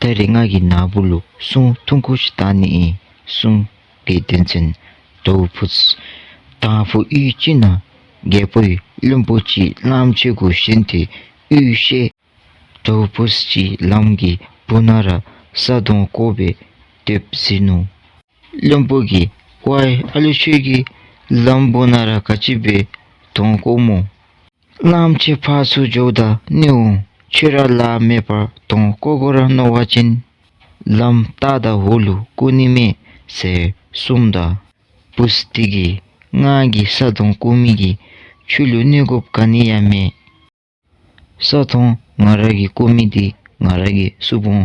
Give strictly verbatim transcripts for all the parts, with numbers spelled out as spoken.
ད་རེས་ང་གིས་ནཱ་བུ་ལུ་སྲུང་ཐུང་ཀུ་ཅིག་བཏང་ནི་ཨིན། སྲུང་གི་དོན་ཚན། དྭཝ་བུཚ། དང་ཕུ་གཡུས་ཅིག་ནང་རྒྱལ་པོའི་བློན་པོ་ཅིག་གླངམོ་ཆེ་གུ་ཞོན་ཏེ་གཡུས་ཤེས། དྭཝ་བུཚ་ཅིག་ལམ་གྱི་སྦུག་ན་ར་ས་དོང་བརྐོ་སྦེ་སྡོདཔ་གཟིགས་ནུག། བློན་པོ་གིས་ཝའི་ཨ་ལུ་ཁྱོད་ཀྱིས་ལམ་སྦུག་ན་ར་ག་ཅི་སྦེ་དོང་བརྐོཝ་སྨོ། གླངམོ་ཆེ་ཕར་ཚུར་འགྱོཝ་ད་གནོདཔ་འོང་། ཁྱོད་ར་ལཱ་མེད་པར་དོང་བརྐོ་དགོ་ར་མནོ་བ་ཅིན་ལམ་ལྟག་དང་འོག་ལུ་བརྐོ་ནི་མས་ཟེར་གསུངམ་ད། བུཚ་དེ་གིས་ང་གིས་ས་དོང་བརྐོ་མི་གིས་ཁྱོད་ལུ་གནོད་དགོཔ་ག་ནི་ཡང་མེད། ས་དོང་ང་ར་གིས་བརྐོ་མི་འདི་ང་ར་གིས་བསུབ་འོང་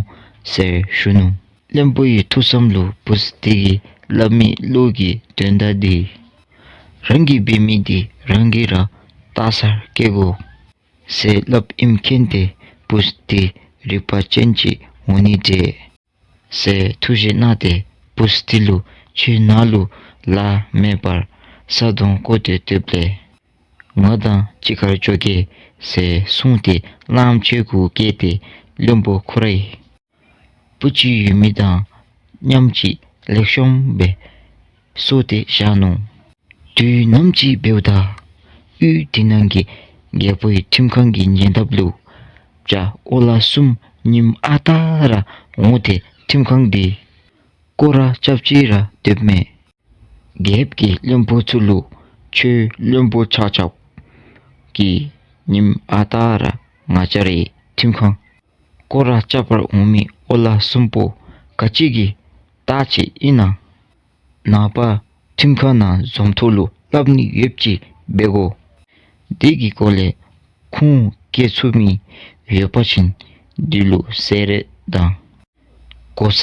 ཟེར་ཞུ་ནུག། བློན་པོ་གི་ཐུགས་བསམ་ལུ་བུཚ་དེ་གིས་སླབ་མི་བློ་གི་དོན་དག་འདི། རང་གིས་འབད་མི་འདི་རང་གིས་ར་བལྟ་སར་བཀལ་དགོ་ཟེར་སླབ་ཨིནམ་མཁྱེན་ཏེ་བུཚ་དེ་རིག་པ་ཅན་ཅིག་འོང་ནི་འདྲས་ཟེར་ཐུགས་བཞེད་གནང་སྟེ་བུཚ་དེ་ལུ་ཁྱོད་ནཱ་ལུ་ལཱ་མེད་པར་ས་དོང་བརྐོ་སྟེ་སྡོདཔ་ལས་ང་དང་གཅིག་ཁར་འགྱོ་གེ་ཟེར་གསུངས་ཏེ་གླངམོ་ཆེ་གུ་བཀལ་ཏེ་བློན་པོ་ཁོ་རའི་བུ་ཅིག་ཡོད་མི་དང་མཉམ་ཅིག་ལེགས་ཤོམ་སྦེ་གསོ་སྟེ་བཞག་ནུག། དུས་ནམ་ཅིག་འབདཝ་ད་གཡུས་དེ་ནང་གི་རྒྱལ་པོའི་ཁྲིམས་ཁང་གི་ཉེ་འདབས་ལུ་བྱ་ཨོ་ལ་གསུམ་ཉིམ་ཨ་རྟག་ར་འོང་སྟེ་ཁྲིམས་ཁང་འདི་སྐོར་ར་རྐྱབ་ཅི་ར་སྡོདཔ་མས། རྒྱལཔོ་གིས་བློན་པོ་ཚུ་ལུ་ཁྱོད་བློན་པོ་ཆ་ཁྱབ་ཀྱིས་ཉིམ་ཨ་རྟག་ར་ང་བཅས་རའི་ཁྲིམས་ཁང་སྐོར་ར་རྐྱབ་པར་འོང་མི་ཨོ་ལ་གསུམ་པོ་ག་ཅི་གི་རྟགས་ཅིག་ཨིན་ན། ནངས་པ་ཁྲིམས་ཁང་ནང་འཛོམས་ཐོག་ལུ་སླབ་ནི་ཡོདཔ་ཅིག་འབད་དགོ། དེ་གི་སྐོར་ལས་ཁུངས་བཀལ་ཚུགས་མི་ཡོད་པ་ཅིན་འདི་ལུ་གསོལ་རས་དང་གོ་ས་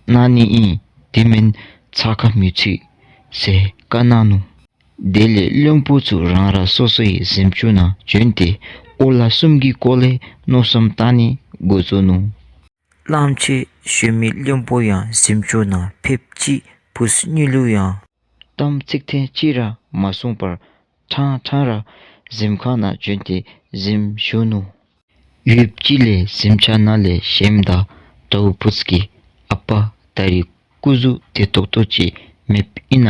གནང་ནི་ཨིན། དེ་མེན་ཚ་ཁ་མི་ཚུད་ཟེར་བཀའ་གནང་ནུག། དེ་ལས་བློན་པོ་ཚུ་རང་རང་སོ་སོའི་གཟིམ་ཅུང་ནང་བྱོན་ཏེ་ཨོ་ལ་གསུམ་གྱི་སྐོར་ལས་མནོ་བསམ་བཏང་ནི་འགོ་བཙུགས་ནུག། གླངམོ་ཆེ་ཞོན་མི་བློན་པོ་ཡང་གཟིམ་ཅུང་ནང་ཕེབས་ཅི། བུཚ་གཉིས་ལུ་ཡང་གཏམ་ཚིག་ཐེངས་གཅིག་ར་མ་གསུངས་པར་ཕྲང་ཕྲང་ར་གཟིམ་ཁང་ནང་བྱོན་ཏེ་གཟིམ་བཞུགས་ནུག། ཡུདཔ་ཅིག་ལས་གཟིམ་ཆ་ནང་ལས་བཞེངསམ་ད་དྭཝ་བུཚ་གིས་ཨ་པ་ད་རིས་སྐུ་གཟུགས་བདེ་ཏོག་ཏོ་ཅིག་མེདཔ་ཨིན་ན།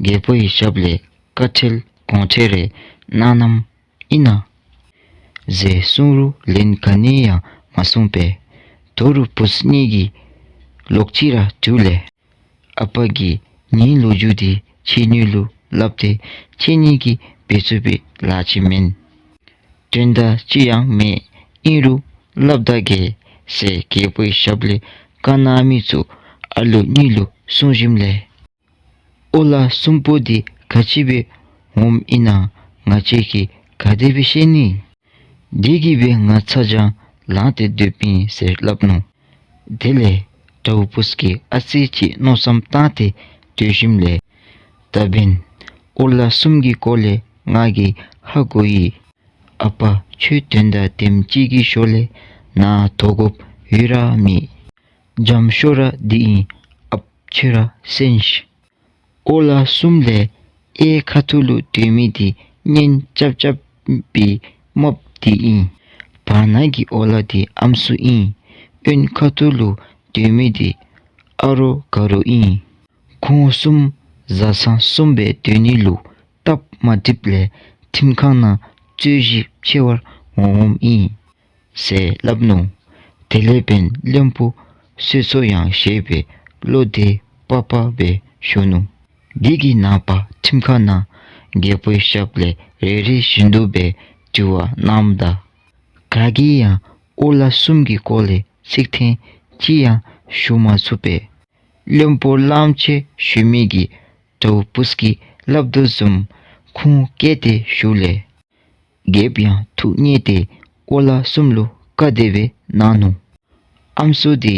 རྒྱལ་པོའི་ཞབས་ལས་བཀའ་ཁྲེལ་དགོངས་ཁྲེལ་རེ་གནང་གནངམ་ཨིན་ན་ཟེར་གསུངས་རུང་ལན་ག་ནི་ཡང་མ་གསུངས་པས། དོ་རུང་བུཚ་གཉིས་ཀྱིས་ལོག་ཅི་ར་དྲིཝ་ལས་ཨ་པ་གིས་ངེའི་ལོ་རྒྱུས་འདི་ཁྱེད་གཉིས་ལུ་སླབ་སྟེ་ཁྱེད་གཉིས་ཀྱིས་འབད་ཚུགས་པའི་ལཱ་ཅིག་མེན། དོན་དག་ཅི་ཡང་མེད། ཨིན་རུང་སླབ་ད་གེ་ཟེར་རྒྱལ་པོའི་ཞབས་ལས་བཀའ་གནང་མི་ཚུ་ཨ་ལོ་གཉིས་ལུ་གསུངས་ཞིནམ་ལས་ཨོ་ལ་གསུམ་པོ་འདི་ག་ཅི་སྦེ་འོངམ་ཨིན་ན་ང་བཅས་ཀྱིས་ག་དེ་སྦེ་ཤེས་ནི། དེ་གིས་སྦེ་ང་ཚ་གྱང་ལངས་ཏེ་སྡོདཔ་ཨིན་ཟེར་སླབ་ནུག། དེ་ལས་དྭཝ་བུཚ་གིས་ཨ་ཙི་ཅིག་མནོ་བསམ་བཏང་སྟེ་སྡོད་ཞིནམ་ལས་ད་འབདན་ཨོ་ལ་གསུམ་གྱི་སྐོར་ལས་ང་གིས་ཧ་གོ་ཡི། ཨ་པ་ཁྱོད་དོན་དག་དེམ་ཅིག་གི་ཞོར་ལས་ནཱ་དོ་དགོཔ་ཡོད་ར་མེད། འཇམ་ཤོས་ར་འདི་ཨིན། ཨཔ་ཁྱོད་ར་གསན་ཤིག། ཨོ་ལ་གསུམ་ལས་གཡས་ཁ་ཐུག་ལུ་སྡོད་མི་འདི་གཉེན་རྐྱབ་རྐྱབ་པའི་རྨགཔ་འདི་ཨིན། བར་ན་གི་ཨོ་ལ་འདི་ཨམ་སྲུ་ཨིན། གཡོན་ཁ་ཐུག་ལུ་སྡོད་མི་འདི་ཨ་རོགས་དགའ་རོགས་ཨིན། ཁོང་གསུམ་བཟའ་ཚང་གསུམ་སྦེ་སྡོད་ནི་ལུ་སྟབས་མ་བདེཝ་ལས་ཁྲིམས་ཁང་ནང་རྩོད་གཞི་ཕྱེ་བར་འོང་འོངམ་ཨིན་ཟེར་སླབ་ནུག། དེ་ལས་འབདན་བློན་པོ་ཚུ་ཚུ་ཡང་ཞེད་པའི་བློ་བདེ་པག་པ་སྦེ་བཞུགས་ནུག། དེ་གི་ནངས་པ་ཁྲིམས་ཁང་ནང་རྒྱལ་པོའི་ཞབས་ལས་རེ་རེ་བཞིན་དུ་སྦེ་དྲི་བ་གནངམ་ད་ག་གིས་ཡང་ཨོ་ལ་གསུམ་གྱི་སྐོར་ལས་ཚིག་ཐེངས་གཅིག་ཡང་ཞུ་མ་ཚུགས་པས། བློན་པོ་གླངམོ་ཆེ་ཞོན་མི་གིས་དྭཝ་བུཚ་གིས་སླབ་དོ་བཟུམ་ཁུངས་བཀལ་ཏེ་ཞུཝ་ལས་རྒྱལཔོ་ཡང་ཐུགས་མཉེས་ཏེ་ཨོ་ལ་གསུམ་ལུ་བཀའ་དེ་སྦེ་གནང་ནུག། ཨམ་སྲུ་འདི་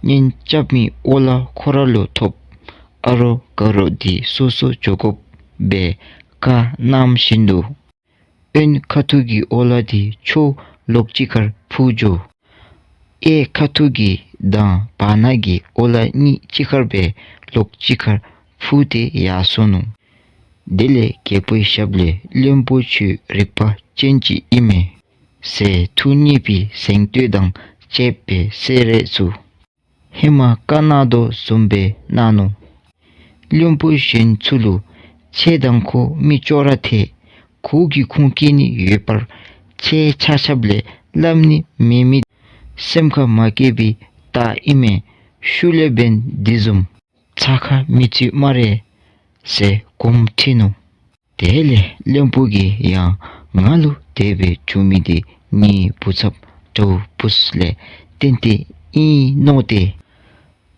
གཉེན་རྐྱབ་མི་ཨོ་ལ་ཁོ་ར་ལུ་ཐོབ། ཨ་རོགས་དགའ་རོགས་འདི་སོ་སོ་འགྱོ་དགོཔ་སྦེ་བཀའ་གནངམ་བཞིན་དུ་གཡོན་ཁ་ཐུག་གི་ཨོ་ལ་འདི་ཕྱོགས་ལོགས་གཅིག་ཁར་འཕུར་འགྱོ། གཡས་ཁ་ཐུག་གི་དང་བར་ན་གི་ཨོ་ལ་གཉིས་གཅིག་ཁར་སྦེ་ལོགས་གཅིག་ཁར་འཕུར་ཏེ་ཡར་སོ་ནུག། དེ་ལས་རྒྱལ་པོའི་ཞབས་ལས་བློན་པོ་ཁྱོད་རིག་པ་ཅན་ཅིག་ཨིན་མས་ཟེར་ཐུགས་མཉེས་པའི་གཟེངས་བསྟོད་དང་ ཅེས་པའི་སྲས་རེ་ཚུ་ཧེ་མ་བཀའ་གནང་དོ་བཟུམ་སྦེ་གནང་ནུག། བློན་པོ་གཞན་ཚུ་ལུ་ཁྱེད་དང་ཁོ་མི་ཅོག་ར་འཐད། ཁོ་གིས་ཁུངས་བཀལ་ནི་ཡོད་པར་ཁྱེད་ཆ་ཁྱབ་ལས་སླབ་ནི་མེད་མི་སེམས་ཁར་མ་བཀལ་བའི་རྟགས་ཨིན་མས། ཤུལ་ལས་འབདན་འདི་བཟུམ་ཚ་ཁ་མི་ཚུད་སྨ་རེ་ཟེར་དགོངསམ་ཁྲེལ་ནུག། དེ་ལས་བློན་པོ་གིས་ཡང་ང་ལུ་དེ་སྦེ་བྱུང་མི་འདི་ངེའི་བུ་ཚབ་དྲའུ་བུཚ་ལས་བརྟེན་ཏེ་ཨིན་མནོ་སྟེ།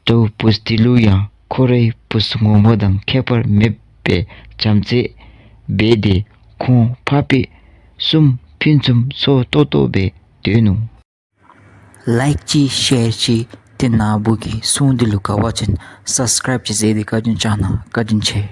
དྲའུ་བུཚ་འདི་ལུ་ཡང་ཁོ་རའི་བུཚ་ངོ་མ་དང་ཁྱད་པར་མེདཔ་སྦེ་བྱམས་བརྩེ་འབད་དེ་ཁོང་ཕ་སྤད་གསུམ་ཕུན་སུམ་ཚོགས་ཏོག་ཏོ་སྦེ་སྡོད་ནུག། ལའིཀ་ཅིག་ཤེར་ཅིག་ཏེ་ནཱ་བུ་གི་སྲུང་འདི་ལུ་དགའ་བ་ཅིན་སབ་སི་ཀ་རའིབ་ཅིག་མཛད་དེ་བཀའ་དྲིན་བསྐྱང་གནང་། བཀའ་དྲིན་ཆེ།